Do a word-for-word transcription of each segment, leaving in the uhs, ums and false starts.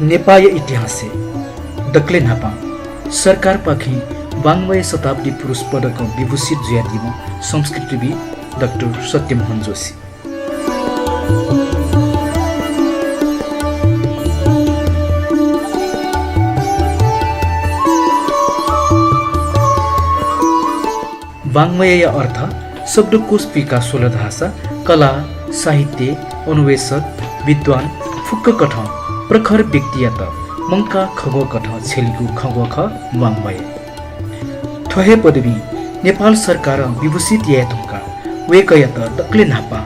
नेपाःया इतिहासय् दकलय् न्हापां सरकारपाखें वाङ्मय शताब्दी पुरुष पदकं विभूषित जुयादीम्ह संस्कृतिविद् डाक्टर सत्यमोहन जोशी। वाङ्मयया अर्थ शब्दकोश पिकाः स्वल धाःसा कला, साहित्य, अन्वेषक, विद्वान, फुक्क कथं प्रखर व्यक्तियात मंकाः खंग्वः कथं छ्यलीगु खंग्वः खः वाङ्मय। थ्व हे पदवीं नेपाल सरकारं विभूषित याये धुंकाः वय्कःयात दकलय् न्हापां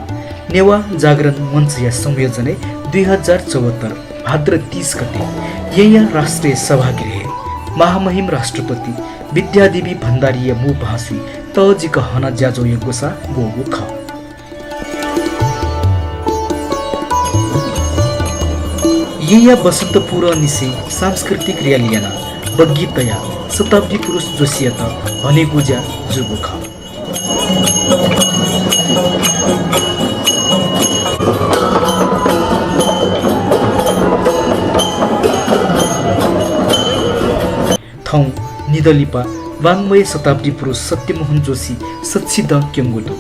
नेवाः जागरण मञ्चया संयोजनय् दुई हजार चौहत्तर भाद्र तीस गते येँया राष्ट्रिय सभागृहय् महामहिम राष्ट्रपति विद्यादेवी भण्डारीया मू पाहां स्वयाः तःजिक हना ज्याझ्वःया ग्वसाः ब्वःगु खः। येँया बसन्तपुरंनिसें सांस्कृतिक र्‍याली यानाः बग्गी तयाः शताब्दी पुरुष जोशीयात हनेगु ज्या जूगु खः। थौं निदँ लिपा वाङ्मय शताब्दी पुरुष सत्यमोहन जोशी सच्छिदँ क्यंगु दु।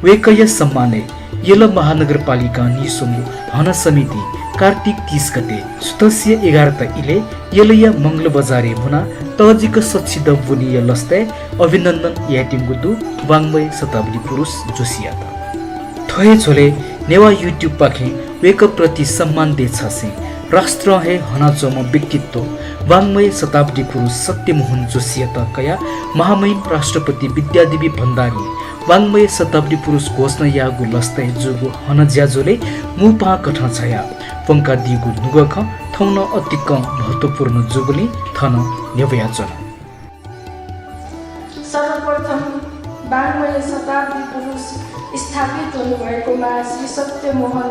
वय्कःया सम्मानय् यल महानगरपालिकां नीस्वंगु हना समितिं कार्तिक तीस गते सुथसिया एघार ता इलय् यलया मंगल बजारय् मुनाः तःजिक सच्छिदँ ब्वनीया लसताय् अभिनन्दन यायेत्यंगु दु वाङ्मय शताब्दी पुरुष जोशीयात। थ्व हे झ्वलय् नेवाः YouTube पाखें वय्कःप्रति सम्मान देछासें राष्ट्रं हे हनाच्वंम्ह व्यक्तित्व वाङ्मय शताब्दी पुरुष सत्यमोहन जोशीयात कयाः महामहिम राष्ट्रपति विद्यादेवी भण्डारीं वाङ्मय शताब्दी पुरुष घोषणा याःगु लसताय् जूगु हना ज्याझ्वलय् मू पाहां कथं झायाः प्वंकादीगु नुगः खँ थौं नं अतिकं महत्त्वपूर्ण जूगुलिं थन न्ह्यब्वयाच्वना। सर्वप्रथम वाङ्मय शताब्दी पुरुष स्थापित हुनुभएकोमा श्री सत्यमोहन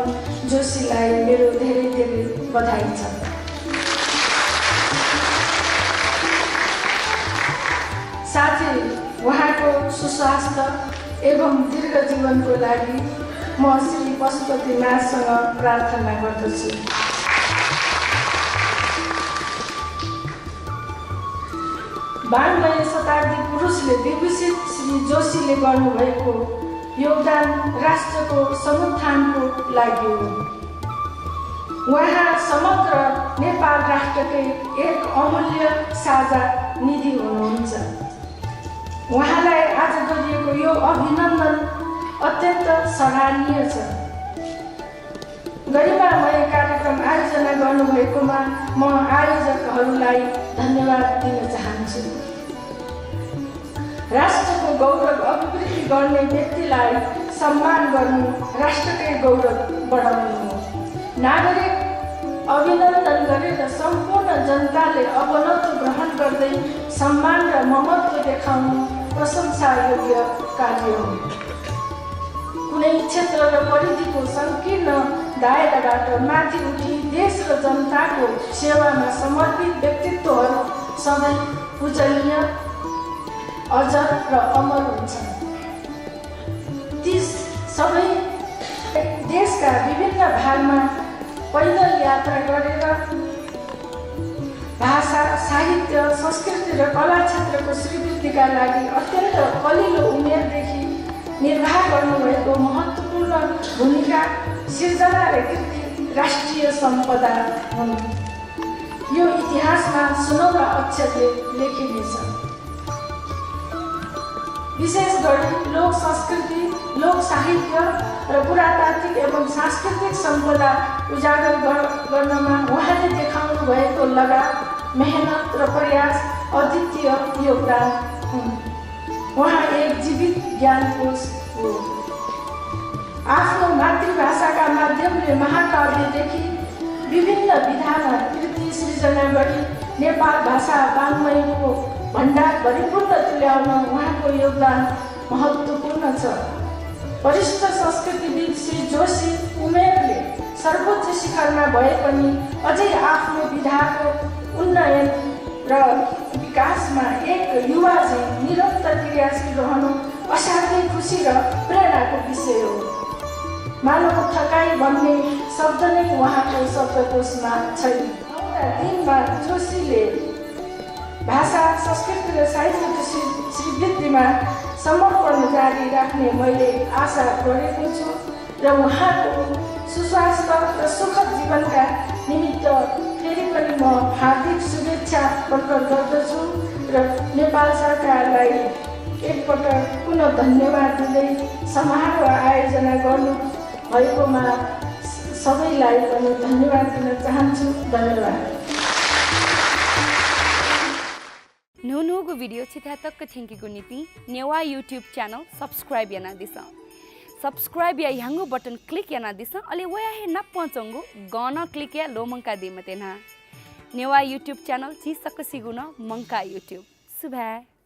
जोशीलाई मेरो धेरै धेरै बधाई छ। साथै उहाँको सुस्वास्थ्य एवं दीर्घ जीवनको लागि म श्री पशुपतिनाथसँग प्रार्थना गर्दछु। वाङ्मय शताब्दी पुरुषले विभूषित श्री जोशीले गर्नुभएको योगदान राष्ट्रको समुत्थानको लागि हो। उहाँ समग्र नेपाल राष्ट्रकै एक अमूल्य साझा निधि हुनुहुन्छ। उहाँलाई आज गरिएको यो अभिनन्दन अत्यन्त सराहनीय छ। गरिमामय कार्यक्रम आयोजना गर्नुभएकोमा म आयोजकहरूलाई धन्यवाद दिन चाहन्छु। राष्ट्रको गौरव अभिवृद्धि गर्ने व्यक्तिलाई सम्मान गर्नु राष्ट्रकै गौरव बढाउनु हो। नागरिक अभिनन्दन गरेर सम्पूर्ण जनताले अपनत्व ग्रहण गर्दै सम्मान र ममत्व देखाउनु प्रशंसायोग्य कार्य हो। कुनै क्षेत्र र परिधिको सङ्कीर्ण दायराबाट माथि उठी देश र जनताको सेवामा समर्पित व्यक्तित्वहरू सधैँ पूजनीय, अजर र अमर हुन्छन्। ती सबै देशका विभिन्न भागमा पैदल यात्रा गरेर भाषा, साहित्य, संस्कृति र कला क्षेत्रको श्रीवृद्धिका लागि अत्यन्त कलिलो उमेरदेखि निर्वाह गर्नुभएको महत्त्वपूर्ण भूमिका, सिर्जना र कृति राष्ट्रिय सम्पदा हुन्। यो इतिहासमा सुनौला अक्षरले लेखिनेछ। विशेष गरी लोक संस्कृति, लोक साहित्य र पुरातात्विक एवं सांस्कृतिक सम्पदा उजागर गर-, गर्नमा उहाँले देखाउनुभएको लगाव, मेहनत र प्रयास अद्वितीय योगदान हुन्। उहाँ एक जीवित ज्ञानकोश हो। आफ्नो मातृभाषाका माध्यमले महाकाव्यदेखि विभिन्न विधामा कृति सृजना गरी नेपाल भाषा वाङ्मयको भण्डार भरिपूर्ण तुल्याउन उहाँको योगदान महत्त्वपूर्ण छ। वरिष्ठ संस्कृतिविद् श्री जोशी उमेरले सर्वोच्च शिखरमा भए पनि अझै आफ्नो विधाको उन्नयन र विकासमा एक युवा झैं निरन्तर क्रियाशील रहनु असाध्यै खुसी र प्रेरणाको विषय हो। मानव थकाइ भन्ने शब्द नै उहाँको शब्दकोशमा छैन। दिनमा जोशीले भाषा, संस्कृति र साहित्यको श्री-, श्रीवृद्धिमा समर्पण जारी राख्ने मैले आशा गरेको छु र उहाँको सुस्वास्थ्य र सुखद जीवनका निमित्त फेरि पनि म हार्दिक शुभेच्छा प्रकट गर्दछु र नेपाल सरकारलाई एकपटक पुनः धन्यवाद दिँदै समारोह आयोजना गर्नुभएकोमा सबैलाई पनि धन्यवाद दिन चाहन्छु। धन्यवाद। न्हून्हूगु video छिथाय् तक थ्यंकेगु निंतिं नेवाः YouTube channel subscribe यानादिसँ। Subscribe या ह्याउँगु button click यानादिसँ, अले वया हे नापं च्वंगु गं नं click याये ल्वःमंकादी मते न्हा। नेवाः YouTube channel झी सकसिगु नं मंकाः YouTube। सुभाय्।